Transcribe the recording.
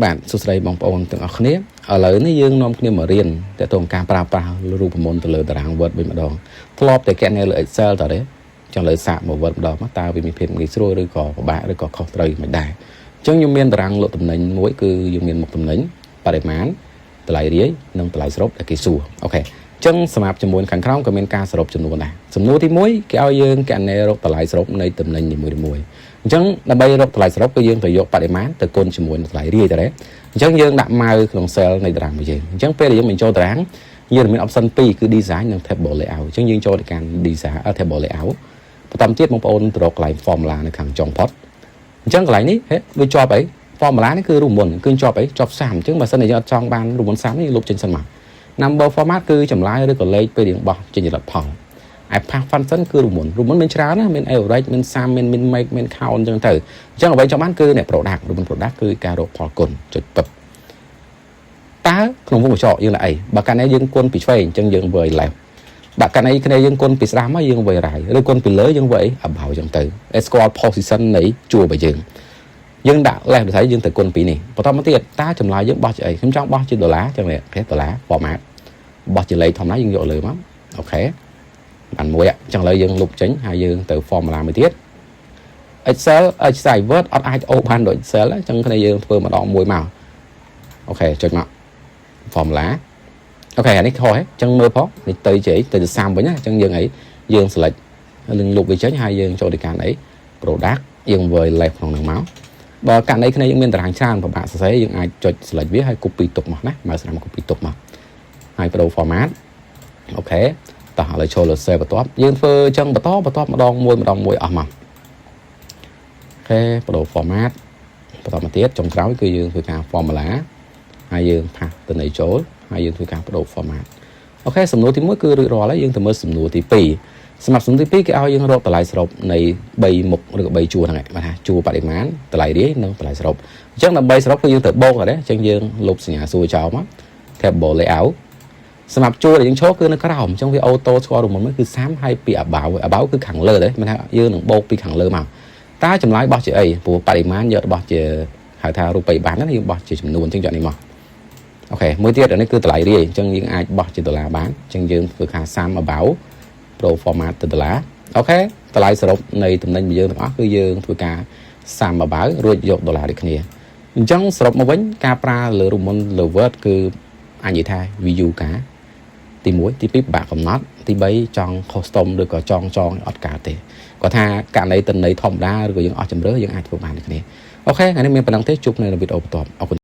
បាទសួស្តីបងប្អូនទាំងអស់គ្នាឥឡូវនេះយើងនាំគ្នាមករៀនតទៅនឹងការប្រើប្រាស់រូបមន្តទៅលើតារាង Word វិញម្ដងធ្លាប់តែគណនាលើ Excel តើទេចង់លើសាកមក Word ម្ដងមកតើវាមានភាពងាយស្រួលឬក៏ពិបាកឬក៏ខុសត្រូវមិនដែរអញ្ចឹងខ្ញុំមានតារាងលក់ទំនិញមួយគឺយើងមានមុខទំនិញបរិមាណតម្លៃរាយនិងតម្លៃសរុបដែលគេសួរ OK អញ្ចឹងសម្រាប់ចំនួនខាងក្រោមក៏មានការសរុបចំនួនដែរសំណួរទី1គេឲ្យយើងគណនារកតម្លៃសរុបនៃទំនិញនីមួយៗអញ្ចឹងដើម្បីរកតម្លៃសរុបគឺយើងត្រូវយកបរិមាណទៅគុណជាមួយនឹងតម្លៃរាយតើទេអញ្ចឹងយើងដាក់ mouse ក្នុង cell នៃតារាងរបស់យើងអញ្ចឹងពេលដែលយើងបញ្ចូលតារាងយើងមាន option 2គឺ design និង table layout អញ្ចឹងយើងចូលទៅកាន់ design table layout បន្តទៀតបងប្អូនទៅរកកន្លែង formula នៅខាងចុងផុតអញ្ចឹងកន្លែងនេះហេវាជាប់អី formula នេះគឺរូបមន្តគឺជាប់អីជាប់ sum អញ្ចឹងបើសិនជាយើងអត់ចង់បានរូបមន្ត sum នេះលុបចេញសិនមក number format គឺចម្លើយឬក៏លេខពេលយើងបោះចេញជាលទ្ធផលឯ path function គឺរូបមន្តរូបមន្តមានច្រើនណាមាន average មាន sum មាន min max មាន count អញ្ចឹងទៅអញ្ចឹងអ្វីចង់បានគឺអ្នក product រូបមន្ត product គឺការរកផលគុណចុចពឹបតើក្នុងវងកញ្ចក់យើងដាក់អីបើកាលនេះយើងគុណពីឆ្វេងអញ្ចឹងយើងវាយ left បើកាលនេះគ្នាយើងគុណពីស្ដាំមកយើងវាយ right ឬគុណពីលើយើងវាយ above អញ្ចឹងទៅឲ្យស្គាល់ position នៃជួររបស់យើងយើងដាក់ left ទៅយើងទៅគុណពីនេះបន្តមកទៀតតើចម្លើយយើងបោះជាអីខ្ញុំចង់បោះជាដុល្លារចឹងនេះដុល្លារ format បោះជាលេខធម្មតាយើងយកលើមក OK បានមួយអញ្ចឹងឥឡូវយើងលុបចេញហើយយើងទៅ formula មួយទៀត Excel Excel Word អត់អាចអូបានដូច Excel អញ្ចឹងគ្នាយើងធ្វើម្ដងមួយមក OK ចុចមក formula OK អានេះខុសហ៎អញ្ចឹងមើលផងនេះទៅជាអីទៅទៅ sum វិញណាអញ្ចឹងយើងអីយើង select នឹងលុបវាចេញហើយយើងចូលទៅកាន់អី product យើងវាយ left ក្នុងហ្នឹងមកបើករណីគ្នាយើងមានតារាងច្រើនពិបាកសរសេរយើងអាចចុច select វាហើយ copy ទុកមកណាមកស្រាំ copy ទុកមកហើយប្ដូរ format OK តោះឥឡូវចូលលើ save បន្ទាប់យើងធ្វើអញ្ចឹងបន្តបន្ទាប់ម្ដងមួយម្ដងមួយអស់មក OK ប្ដូរ format បន្តមកទៀតចុងក្រោយគឺយើងធ្វើការ formula ហើយយើង paste ទៅនៃចូលហើយយើងធ្វើការបដូរ format OK សំណួរទី1គឺរួចរាល់ហើយយើងទៅមើលសំណួរទី2សម្រាប់សំណួរទី2គេឲ្យយើងរកតម្លៃសរុបនៃ3មុខឬក៏3ជួរហ្នឹងឯងបាទថាជួរបរិមាណតម្លៃរាយនិងតម្លៃសរុបអញ្ចឹងដើម្បីសរុបគឺយើងត្រូវបូកអត់ទេអញ្ចឹងយើងលុបសញ្ញាសួរចោលមក table layout សម្រាប់ជួរដែលយើងឈរគឺនៅក្រោមអញ្ចឹងវាauto ស្គាល់រូបមន្តមួយគឺ sum ហើយពី above above គឺខាងលើទេមានថាយើងនឹងបូកពីខាងលើមកតើចម្លើយបោះជាអីព្រោះបរិមាណយករបស់ជាហៅថារូបិយប័ណ្ណណាយើងបោះជាចំនួនអញ្ចឹងយកនេះមក OK មួយទៀតអានេះគឺតម្លៃរាយអញ្ចឹងយើងអាចបោះជាដុល្លារបានអញ្ចឹងយើងធ្វើការ sum above ប្ដូរ format ទៅដុល្លារ OK តម្លៃសរុបនៃតំណែងរបស់យើងទាំងអស់គឺយើងធ្វើការ sum above រួចយកដុល្លារដូចគ្នាអញ្ចឹងសរុបមកវិញការប្រើលើរូបមន្តលើ Word គឺអាចនិយាយថា view ការទី1ទី2ពិបាកកំណត់ទី3ចង់ custom ឬក៏ចង់ចងអត់កើតទេគាត់ថាករណីតន័យធម្មតាឬក៏យើងអស់ជំរឿយើងអាចធ្វើបានដូចគ្នាOK ថ្ងៃនេះមានប៉ុណ្ណឹងទេជួបនៅវីដេអូបន្ទាប់អរគុណ។